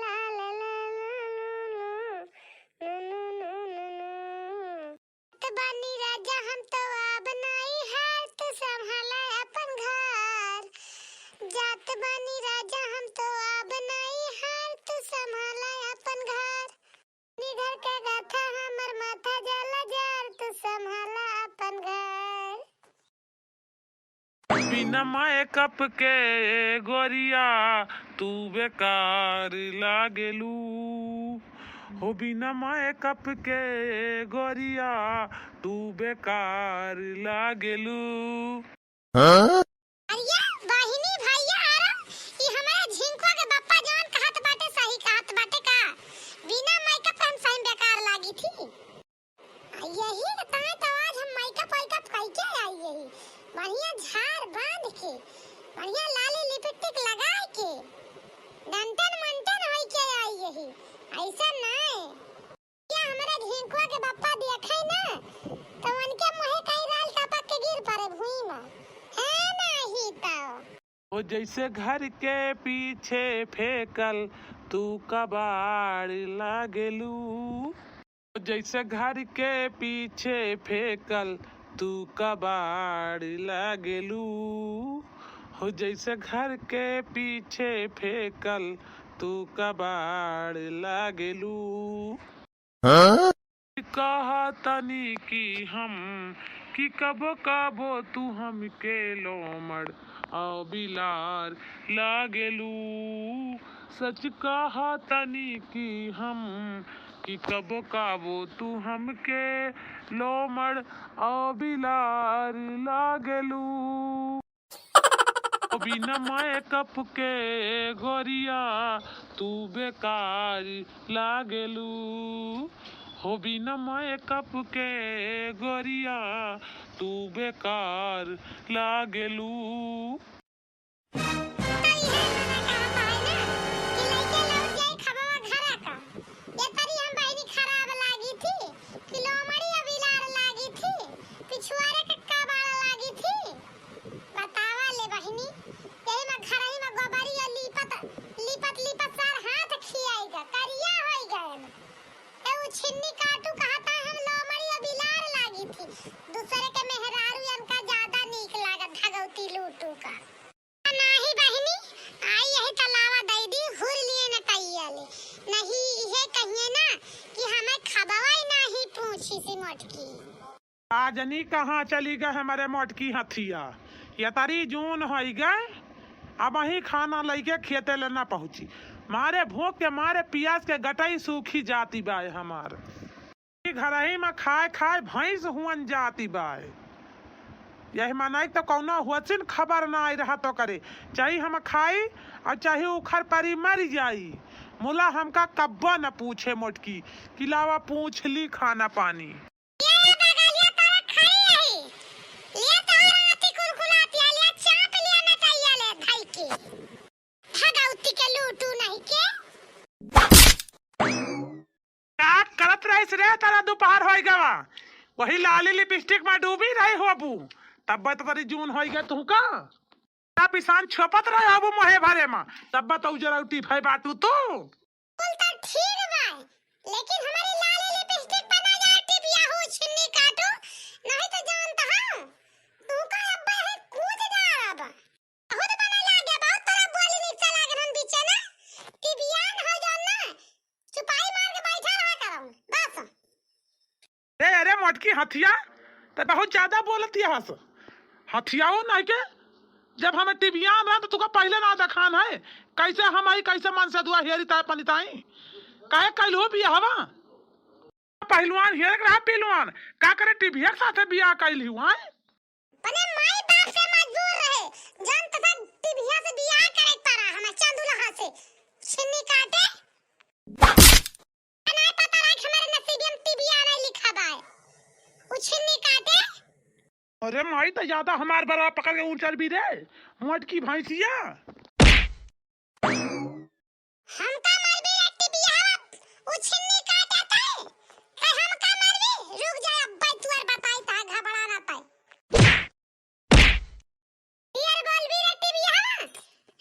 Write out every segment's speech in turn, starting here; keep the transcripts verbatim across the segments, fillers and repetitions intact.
ला ला ला ला ला ला ला ला ला ला ला। जात बानी राजा हम तो अब नाई हार, तू संभाला अपन घर। जात बानी राजा हम तो अब नाई हार, तू संभाला अपन घर। नी घर के गाथा हमर माथा जाला जार, तू संभाला अपन घर। बिना मेकअप के गोरिया तू बेकार लागेलू, हो बिना मेकअप के गोरिया तू बेकार लागेलू। अरे बहिनी भैया, आरो ई हमारे झिंकुआ के बप्पा जवन कहत बाटे सही कहत बाटे का? बिना मेकअप के हम सही में बेकार लागी थी। आ यही के ताई तो आज हम मेकअप वेकअप कइके आई यही। बढ़िया झार बांध के, बढ़िया लाली लिपस्टिक लगाए के, डंटन मंटन होई के आई यही। ऐसा नाय। या हमरा झिंकुआ के बप्पा देखे ना, तो उनके मुँहे कहीं राल टपक के गिर पड़े भुई में। है ना, जैसे घर के पीछे फेंकल तू कबाड़ लागेलू। जैसे घर के पीछे फेंकल तू कबाड़ लागेलू। हो जैसे घर के पीछे फेंकल तू कबाड़ लागेलू। हाँ? कहा तनी कि हम, कि कबो कबो तू हमके लोमड़ अउ बिलार लागेलू। सच कहा तनी कि हम, कि कबो कबो तू हमके लोमड़ अउ बिलार लागेलू। बिना मेकअप के गोरिया तू बेकार लागेलू। हो बिना मेकअप के गोरिया तू बेकार लागेलू। तो इहे गाना कहा पाए ना कि लइके लौट जाए खबवा घरा का। ये तरी हम बहिनी खराब लागी थी कि लोमड़ी अबिलार लागी थी, पिछुआरे के कबाड़ लागी थी। बतावा ले बहिनी, यही में घरही में गोबरी और लीपत, लीपत, लीपत सार हाथ खियाई गा, करिया होई गए। ए उ छिन्नी काटू कहता हम लोमड़ी अबिलार लागी थी, दूसरे के मेहरारू इनका ज्यादा नीक लागत भगवती लूटू का। नाही बहिनी, आई यही तलावा दई दी, हुर लिए न कइया ले। नहीं, इहे कहिए ना कि हमें खबवा ही नाही पूछी सी मोटकी। का जनी कहाँ चली गए हमारे मोटकी हथिया। ये तरी जून होई गए, अबहीं खाना लइके खेते ले ना पहुँची। मारे भूख के मारे पियास के गटई सूखी जाती बाय हमार। ई घरही में खाए खाए भैंस हुअन जाती बाय। यही मनई तो कौनो होसिन खबर ना आई रहा तो करे, चाहे हम खाई और चाहे उखर परी मर जाई। मुला हमका कब्बो न पूछे मोटकी, कि लावा पूछ ली खाना पानी। ये बगलिया तोरा खड़ी रही, ये तोहर आती कुलकुलाती, ले चाप लिया नटैया ले धई के। भगौती के लूटू नहीं के। का करत रहिस रे, तारा दोपहर होई गवा, वही लाली लिपस्टिक में डूबी रही होबू, तब तो तरी जून होई गए तुहका। का पिसान छोपत रहे होबू मोहे भरे में, तब तो उजरौटी भय बाटू तू। कुल तो ठीक बा, लेकिन हमारी लाली लिपस्टिक पर ना जाए टिबिया हो छिन्नी काटू, नहीं तो जानता हूँ, तू का अब्बा है कूद डारब। बहुत बने लागे, बहुत तरह बोली निकसे लागे हम बीचे ना। टिबियान हो जाओ ना, चुपाई मार के बैठा रहा करो, बस। ए, अरे मोटकी हथिया, ते बहुत ज्यादा बोलत हस। हथियाओ नहीं के, जब हमें टिबियान रहा तो तुका पहले ना देखान है, कैसे हम आई, कैसे मन से दुआ हेरी ताए पनिताई, काहे कैलहो बियाहवा? पहलवान हेरे के रहा पहलवान, का करे टिबिया के साथे बियाह कैल हुआ है? अपने माई बाप से मजबूर रहे, जौन तथा टिबिया से बियाह करे के पड़ा, हमें चंदुलहा से छिन्नी काटे। नहीं पता रहा कि हमारे नसीब में टिबिया नहीं लिखा बाय, उ छिन्नी काटे। अरे माई, तो ज्यादा हमार बरवा पकड़ के उड़ चल भी रे, मोटकी भैंसिया। हमका मारबी रे टिबिया, उ छिन्नी काटे तै, तै हमका मारबी? रुक जा, अब्बे तुअर बताई ता, घबरा ना तै। ढेर बोलबी रे टिबिया,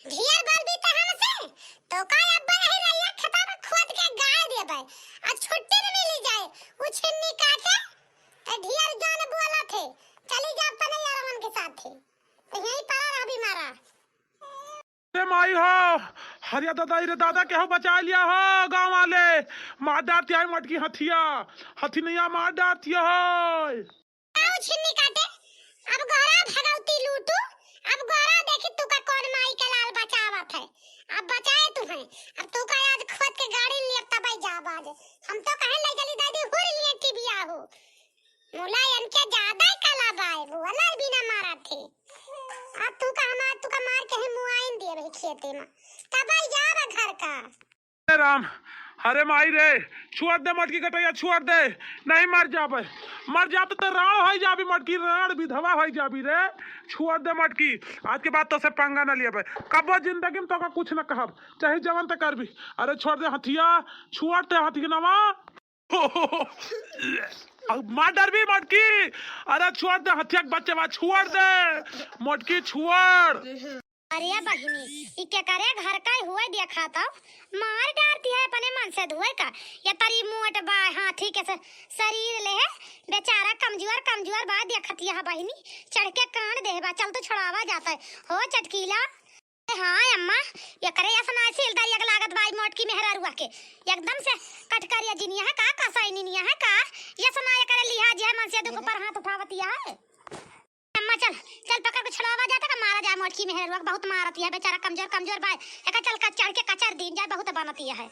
ढेर बोलबी त हमसे, तो का अब्बे यही रहिया खेता में खोद के गाड़ देबे, आ छुट्टी न मिली जाए, उ छिन्नी काटे, त ढेर जान बोलत है, चली जा अपने यारवन के साथे, त यहीं पड़ा रहबी मारा। अरे माई हो, हरिया दादा, रे दादा, केहू बचा लिया हो गाँव वाले, मार डारती है मोटकी हथिया, हथिनिया मार डारती है। आओ छिन्नी काटे, अब गोहरा भगवती लूटू, अब गोहरा देखी तू का कौन माई के लाल बचावत है, अब बचाए तू है, अब तू का आज खोद के गाड़ी लिए तबे जाब आज, हम तो कहे ले चली दादी हुर लिए टिबिया हो, मुला इनके ज्यादा ही कला बाय, वो अलग बिना मारा थे, अब तू का हमार, तू का मार के ही मुआइन दिए भाई खेते में, तबे जाब घर का। हे राम, अरे माई रे, छोड़ दे मोटकी कटैया, छोड़ दे, नहीं मर जाबे, मर जाब तो राण होई जाबी मोटकी, राण विधवा होई जाबी रे, छोड़ दे मोटकी, आज के बाद तो से पंगा न लियाबे, कबो जिंदगी में तोका कुछ न कहब, चाहे जवन ते करबी, अरे छोड़ दे हथिया, छोड़ दे हथिया नवा। अब मार डरबी मोटकी, अरे छोड़ दे हथिया के बच्चे बा, छोड़ दे मोटकी, छोड़। अरे बहिनी, ई केकरे घर का हुए देखा तो? मार डारती है अपने मन से धुए का। ये तरी मोट बा, हाथी के स-, शरीर ले है, बेचारा कमजोर, कमजोर बा, देखत यह बहिनी, चढ़ के कान देह बा, चल तो छुड़ावा जाता है। हो चटकीला। हाँ अम्मा, एकरे यस ना सील दरिया के लागत बा, ई मोटकी मेहरारुआ के। एकदम से कटकरिया जिनिया है का, कसैनिया है का? यस ना एकरे लिहाज है, मन से दुख पर हाथ उठावतिया है। अम्मा चल, चल पकड़ के छुड़ावा जाता का, मारा जा मोटकी मेहरारुआ के, बहुत मारतिया है, बेचारा कमजोर, कमजोर बा। एका चल का चढ़ के कचर दीन जाए, बहुत बनतिया है।